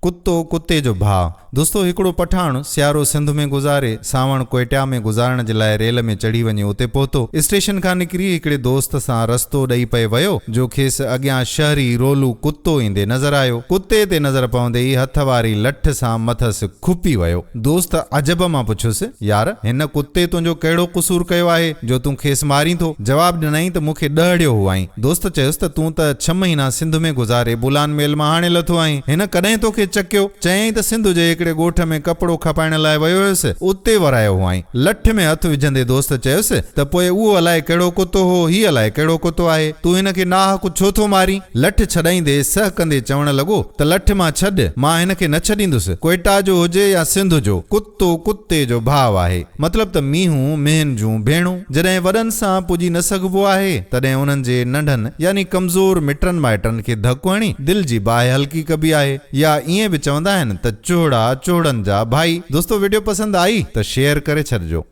ڪتو ڪتي جو ڀاء. دوستو هڪڙو پٺاڻ سيارو سنڌ ۾ گذاري سانوڻ ڪوئٽيا ۾ گذارڻ جي لاء ريل ۾ چڙهي وڃي اتي پهتو. اسٽيشن کان نڪري هڪڙي دوست سان رستو ڏئي پئي ويو جو کيس اڳيان شهري رولو ڪتو ايندي نظر آيو. ڪتي تي نظر پوندي ئي هٿ واري لٺ سان مٿس کپي ويو. دوست عجب مان پڇيس، يار هن ڪتي تنهنجو ڪهڙو قصور ڪيو آهي جو تون کيس مارين ٿو؟ جواب ڏنائين ته مون کي ڏهڙيو هئائين. دوست چيس ته تون ته ڇهه مهينا سنڌ ۾ گذاري بولان ميل مان هاڻي لٿو آهين، هن ڪڏهن توکي چڪيو؟ چيائين ته سنڌ جي هڪڙي ڳوٺ ۾ ڪپڙو کپائڻ لاء ويو هيس، اتي ورايو هئائين. لٺ ۾ هٿ وجهندي دوست چيس ته پوء اهو الائي ڪهڙو ڪتو هو، هي الائي ڪهڙو ڪتو آهي، تون هن کي ناحق ڇو ٿو مارين؟ لٺ ڇڏائيندي سهڪندي چوڻ لڳو ته لٺ مان ڇڏ، مان هن کي نه ڇڏيندس، ڪوئيٽا جو هجي يا سنڌ جو، ڪتو ڪتي جو ڀاء آهي. مطلب ته مينهون مينهن جون ڀيڻون. جڏهن وڏن سان پڄي نه سگهبو آهي، تڏهن انهن جي ننڍن يعني ڪمزور مٽن مائٽن کي ڌڪ هڻي دل جي باهه هلڪي ڪبي آهي يا ائين به چوندا آهن ته چوهڙا چوهڙن جا ڀائي. دوستو وڊيو پسند آئي ته شيئر ڪري ڇڏجو.